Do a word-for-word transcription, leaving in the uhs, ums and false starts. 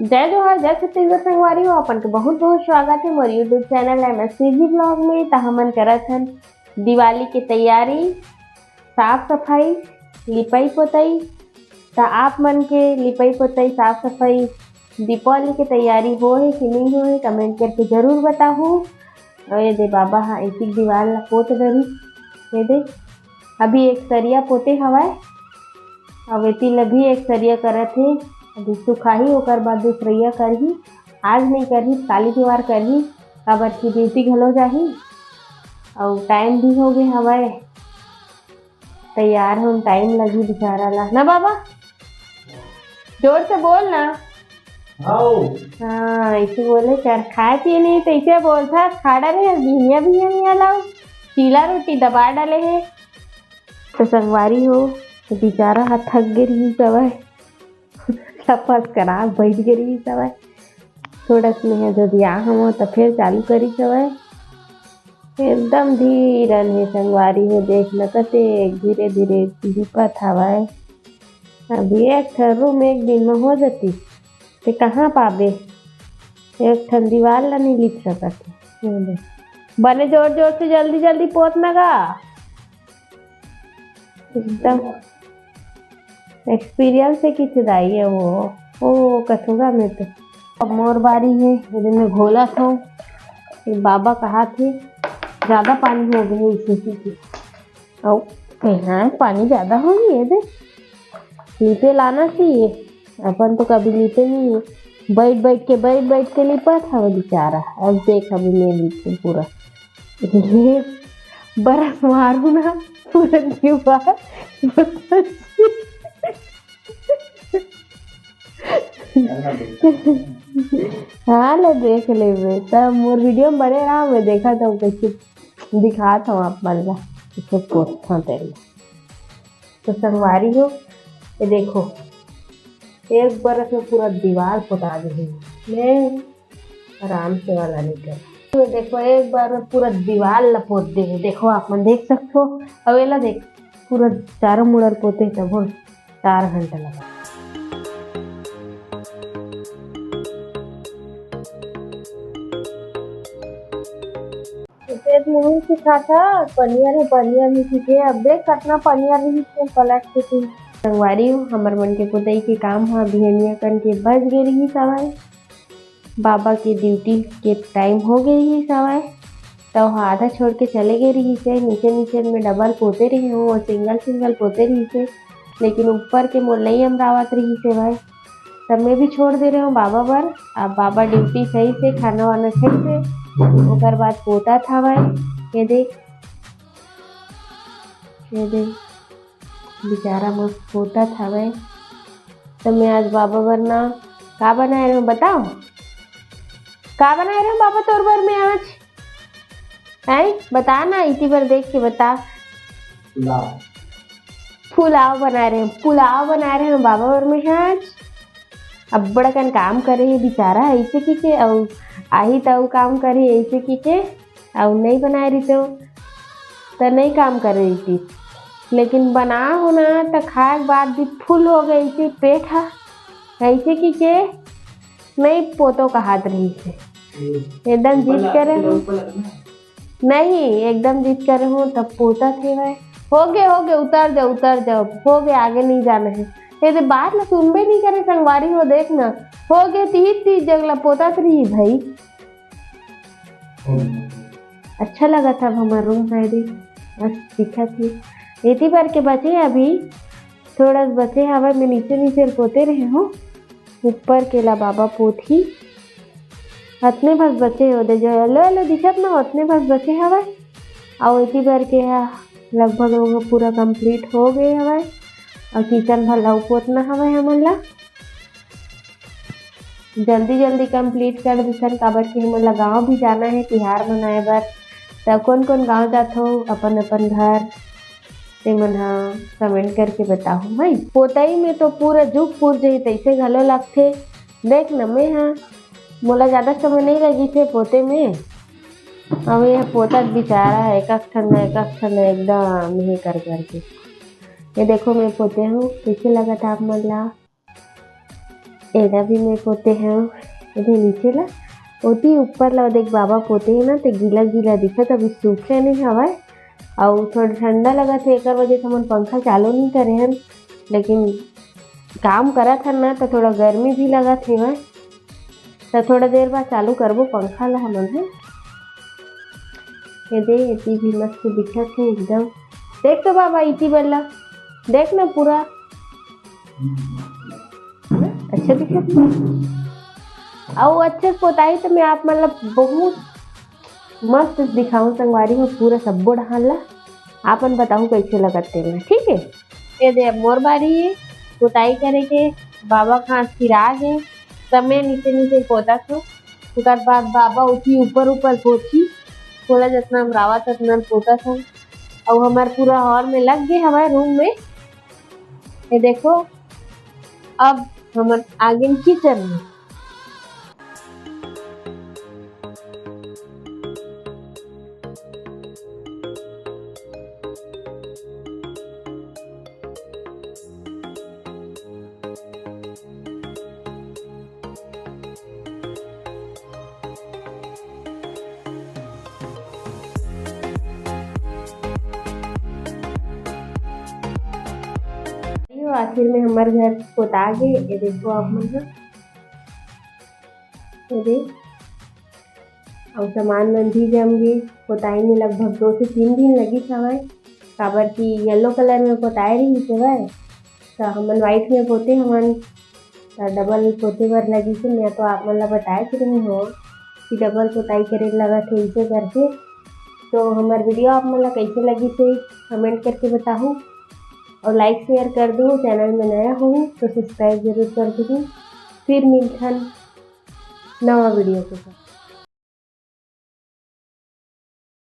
जय जोहार, जय छत्तीसगढ़ संगवारी हो, अपन के बहुत बहुत स्वागत है मोर YouTube चैनल एमएससीजी ब्लॉग में। त हमन करत हन दिवाली के तैयारी, साफ सफाई, लिपई पोतई। त आप मन के लिपई पोतई, साफ सफाई, दीपावली के तैयारी हो है कि नहीं हो है, कमेंट करके जरूर बताहू। और ये दे बाबा हा एक एक दीवार ला पोत डरी, ये दे अभी एक सरिया पोते हवय, अब एती ल भी एक सरिया करत हे। अभी सुखाही, ओकर बाद दूसरइया करही। आज नहीं करही, काली जुआर करही, काबर की ड्यूटी घलो जाही, अउ टाइम भी हो गे हवय। तैयार होन टाइम लगही बेचारा ला ना बाबा, जोर से बोल ना। हाँ, ऐसे बोले कर, खाए पिए नहीं तो ऐसे बोलता, खाड़ा रहे, बिहनिया बिहनिया लाओ, चीला रोटी दबा डाले है। तो संगवारी हो, तो बेचारा हा थक गे रहिस हवय, लपस करा बैठ गे रहिस हवय। थोड़ा स्नेह जब या हम तो फिर चालू करी हवय। एकदम धीरन हे संगवारी हो, देख न कते धीरे धीरे लिपत हवय। अभी एक ठन रूम एक दिन में हो जती, ते कहाँ पाबे? एक ठन दीवार ला नहीं लिप सकत हे। बने जोर जोर से जल्दी जल्दी पोत न गा। एकदम एक्सपीरियंस से किथे दाई है वो। ओ कथुगा में तो अब मोर बारी है, एदे में घोलत हो। बाबा कहा थे ज्यादा पानी हो गए इसे की। अउ कहाँ पानी ज्यादा हो गई है दे। नीचे लाना चाहिए, अपन तो कभी नीचे नहीं है। बैठ बैठ के, बैठ बैठ के लिपत हवे बेचारा। अब देख, अभी मैं लिपू पूरा। बरस मारू ना, पूरा दीवार। हाँ ले, देख लेबे तब मोर वीडियो में बने रहा। मैं देखा था कैसे दिखात हूँ आप मन ला, कैसे पोतथों तेला। तो संगवारी हो, ये देखो, एक बरस में पूरा दीवार पोता गे हे। मैं आराम से वाला नहीं कर। तो देखो, एक बार में पूरा दीवार ला पोत दे हे। देखो, आप मन देख सकते हो। अब एला देख, पूरा चारों मुड़ल पोते तब चार घंटा लगा। तेज मुंह सिखाता, पनियर है, पनियर नहीं सीखे। अब देख, कितना पनियर नहीं सीखे, पलट के तू। संगवारी हो, हमर मन के कुदई के काम ह बिहनिया कन के बज गे रहिस हवय। बाबा के ड्यूटी के टाइम हो गे रहिस हवय, त ओह आधा छोड़ के चले गे रहिस हे। नीचे नीचे में डबल पोते रहे हो और सिंगल सिंगल पोते रहिस हे, लेकिन ऊपर के मोर नई अमरावत रहिस हे भाई, तब मैं भी छोड़ दे रहे हो बाबा बर। अब बाबा ड्यूटी सही से, खाना वाना सही से, ओकर बाद पोता था भाई। ये देख, ये देख, बेचारा मस्त पोतत हवय। त मैं आज बाबा बर ना का बनाए रहेंव बताओ? का बनाए रहेंव बाबा तोर बर मैं आज? हैं? बता ना, इसी बर देख के बता। पुलाव। पुलाव बनाए रहेंव, पुलाव बनाए रहेंव बाबा बर मैं आज। अब्बड़ अकन काम करे हे बेचारा, ऐसे की के, अउ आही त अउ काम करे हे, ऐसे की के। अउ नइ बनाए रहितेव त नइ काम करे रहितिस, लेकिन बना हो ना त खाए के बाद भी फुल हो गई थी पेट ह, ऐसे की के नइ पोतो कहात रहिस हे। एकदम जिद करे हूँ, नहीं, एकदम जिद करे हूँ तब पोता थे भाई। हो गए, हो गए, उतर जाओ, उतर जाओ, हो गए, आगे नहीं जाना है। ये तो बात ना सुनबे नहीं करे संगवारी हो, देख ना, हो गए तीस तीस जगला पोता रही भाई। अच्छा लगत हे अब हमर रूम ह, एदे मस्त दिखत हे। एती बर के बचे अभी, थोड़ा स बचे हवय, मैं नीचे नीचे ल पोते रहे हूँ, ऊपर के ला बाबा पोतही। अतने भस बचे हे, ओदे जो येलो येलो दिखत ना, ओतने भस बचे हवय। अउ एती बर के ह लगभग लगभग पूरा कंप्लीट हो गए हवय। अउ किचन भर ला अउ पोतना हवय हमन ला। जल्दी जल्दी कंप्लीट कर देथन, काबर कि हमन ला गाँव भी जाना हे तिहार मनाए बर। त कोन कोन गाँव जाथो अपन अपन घर, ते मन ह कमेंट करके बताहू भाई। पोतई में तो पूरा जुग पुर जही तइसे घलो लगथे। देख न, मैं ह, मोला ज्यादा समय नहीं लगी थे पोते में। अब ये पोतत बेचारा एक एक ठन, एक एक ठन एकदम ये कर करके। ये देखो मैं पोते हूँ, कैसे लगत हे आप मन ला? एला भी मैं पोते हव, एदे नीचे ला। ओती ऊपर ला देख बाबा पोते हे ना, ते गीला गीला दिखत, अभी सूखे नहीं हवय। अउ थोड़ा ठंडा लगत हे, एकर वजह से हमन पंखा चालू नहीं करे हन, लेकिन काम करत हन ना, तो थोड़ा गर्मी भी लगत हेवय। तो थोड़ा देर बाद चालू करबो पंखा ला हमन ह। एदे, एती भी मस्त दिखत हे एकदम। देख तो बाबा, इती बल्ला देख ना पूरा। अच्छा दिखत हे। अउ अच्छे से पोताही तो मैं आप मन ला बहुत मस्त दिखाऊं संगवारी हो, पूरा सब्बो डहान ला। आपन बताहू कैसे लगत तेला, ठीक है? एदे, अब मोर बारी है पोताई करे के। बाबा खास फिरा गे, सब मैं नीचे नीचे पोतत हूँ। ओकर बाद बाबा उठी ऊपर ऊपर पोछी, थोड़ा जतना हम रावत अतना पोतत हूँ। अउ हमार पूरा हॉल में लग गे हवय रूम में। ये देखो, अब हमन आगे किचन में। यो आखिर में हमर घर पोता गे। ये देखो आप मन ह, ये देख, अउ सामान मन भी जम गे। पोताई में लगभग दो से तीन दिन लगिस हवय, काबर कि येलो कलर में पोताए रहिस हवय, त हमन व्हाइट में पोते हवन, त डबल पोते बर लगिस हे। मैं तो आप मन ला बताए के रहे हो कि डबल पोताई करे लगत हे, इसे करके। तो हमर वीडियो आप मन ला कैसे लगिस हे, कमेंट करके बताहू, और लाइक शेयर कर दू। चैनल में नया हो तो सब्सक्राइब जरूर कर दू। फिर मिलथन नवा वीडियो के साथ।